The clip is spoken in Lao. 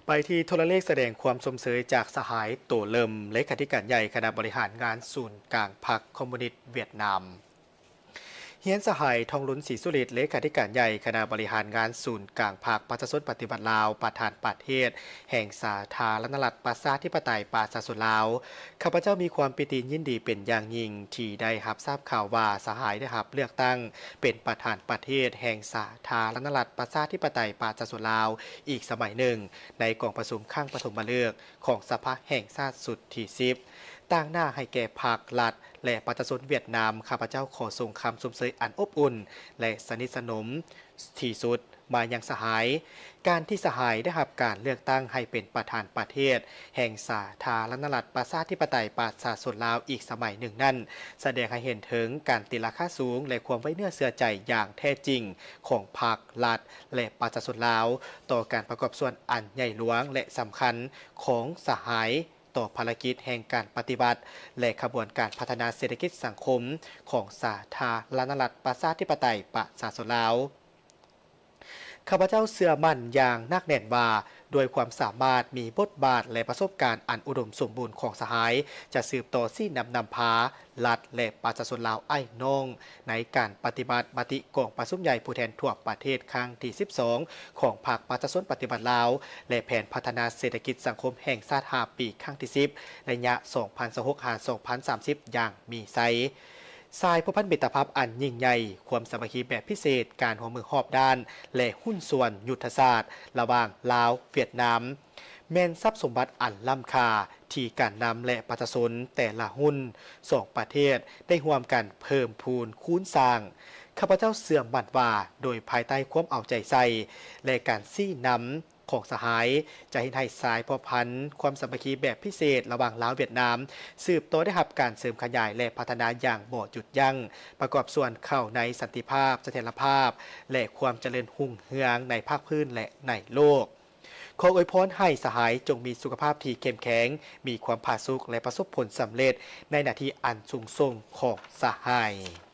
ໄປທີ່ໂທລະເລກສະແດງຄວາມຊົມເຊີຍຈາກສະຫາຍ ໂຕເລີມ ເລຂາທິການໃຫຍ່ຄະນະບໍລິຫານງານສູນກາງພັກຄອມມູນິດຫວຽດນາມ. ຮຽນສະຫາຍ ທອງລຸນ ສີສຸລິດ ເລຂາທິການໃຫຍ່ຄະນະບໍລິຫານງານສູນກາງພັກປະຊາຊົນປະຕິວັດລາວ ປະທານປະເທດແຫ່ງສາທາລະນະລັດ ປະຊາທິປະໄຕ ປະຊາຊົນລາວ. ຂ້າພະເຈົ້າມີຄວາມປີຕິຍິນດີເປັນຢ່າງຍິ່ງທີ່ໄດ້ຮັບຊາບຂ່າວວ່າ ສະຫາຍໄດ້ຮັບເລືອກຕັ້ງເປັນປະທານປະເທດແຫ່ງສາທາລະນະລັດ ປະຊາທິປະໄຕ ປະຊາຊົນລາວ ອີກສະໄໝໜຶ່ງ ໃນກອງປະຊຸມຄັ້ງປະຖົມມະເລິກຂອງສະພາແຫ່ງຊາດຊຸດທີສິບ ຕາງໜ້າໃຫ້ແກ່ພັກລັດ ແລະ ປະຊາຊົນຫວຽດນາມ. ຂ້າພະເຈົ້າຂໍສົ່ງຄຳຊົມເຊີຍອັນອົບອຸ່ນ ແລະ ສະໜິດສະໜົມທີ່ສຸດມາຍັງສະຫາຍ. ການທີ່ສະຫາຍໄດ້ຮັບການເລືອກຕັ້ງໃຫ້ເປັນປະທານປະເທດແຫ່ງສາທາລະນະລັດ ປະຊາທິປະໄຕ ປະຊາຊົນລາວ ອີກສະໄໝໜຶ່ງນັ້ນ ສະແດງໃຫ້ເຫັນເຖິງການຕີລາຄາສູງ ແລະ ຄວາມໄວ້ເນື້ອເຊື່ອໃຈຢ່າງແທ້ຈິງຂອງພັກລັດ ແລະ ປະຊາຊົນລາວ ຕໍ່ການປະກອບສ່ວນອັນໃຫຍ່ຫຼວງ ແລະ ສຳຄັນຂອງສະຫາຍ ຕໍ່ພາລະກິດແຫ່ງການປະຕິວັດ ແລະ ຂະບວນການພັດທະນາເສດຖະກິດສັງຄົມຂອງສາທາລະນະລັດ ປະຊາທິປະໄຕ ປະຊາຊົນລາວ. ຂ້າພະເຈົ້າເຊື່ອໝັ້ນຢ່າງໜັກແໜ້ນວ່າ ດ້ວຍຄວາມສາມາດ, ມີບົດບາດ ແລະ ປະສົບການອັນອຸດົມສົມບູນຂອງສະຫາຍ ຈະສືບຕໍ່ຊີ້ນຳນຳພາລັດ ແລະ ປະຊາຊົນລາວອ້າຍນ້ອງ ໃນການປະຕິບັດມະຕິກອງປະຊຸມໃຫຍ່ຜູ້ແທນທົ່ວປະເທດຄັ້ງທີສິບສອງ ຂອງພັກປະຊາຊົນປະຕິວັດລາວ ແລະ ແຜນພັດທະນາເສດຖະກິດສັງຄົມແຫ່ງຊາດຫ້າປີ ຄັ້ງທີສິບ ໄລຍະສອງພັນຊາວຫົກ ຫາ ສອງພັນສາມສິບ ຢ່າງມີໄຊ. ສາຍພົວພັນມິດຕະພາບອັນຍິ່ງໃຫຍ່, ຄວາມສາມັກຄີແບບພິເສດ, ການຮ່ວມມືຮອບດ້ານ ແລະ ຫຸ້ນສ່ວນຍຸດທະສາດລະຫວ່າງລາວ-ຫວຽດນາມ ແມ່ນຊັບສົມບັດອັນລ້ຳຄ່າທີ່ການນຳ ແລະ ປະຊາຊົນແຕ່ລະຮຸ່ນສອງປະເທດໄດ້ຮ່ວມກັນເພີ່ມພູນຄູນສ້າງ. ຂ້າພະເຈົ້າເຊື່ອໝັ້ນວ່າ ໂດຍພາຍໃຕ້ຄວາມເອົາໃຈໃສ່ ແລະ ການຊີ້ນຳຂອງສະຫາຍ ຈະເຮັດໃຫ້ສາຍພົວພັນຄວາມສາມັກຄີແບບພິເສດລະຫວ່າງລາວ-ຫວຽດນາມ ສືບຕໍ່ໄດ້ຮັບການເສີມຂະຫຍາຍ ແລະ ພັດທະນາຢ່າງບໍ່ຢຸດຢັ້ງ, ປະກອບສ່ວນເຂົ້າໃນສັນຕິພາບ, ສະຖຽນລະພາບ ແລະ ຄວາມຈະເລີນຮຸ່ງເຮືອງໃນພາກພື້ນ ແລະ ໃນໂລກ. ຂໍອວຍພອນໃຫ້ສະຫາຍຈົ່ງມີສຸຂະພາບທີ່ເຂັ້ມແຂງ, ມີຄວາມຜາສຸກ ແລະ ປະສົບຜົນສຳເລັດໃນໜ້າທີ່ອັນສູງສົ່ງຂອງສະຫາຍ.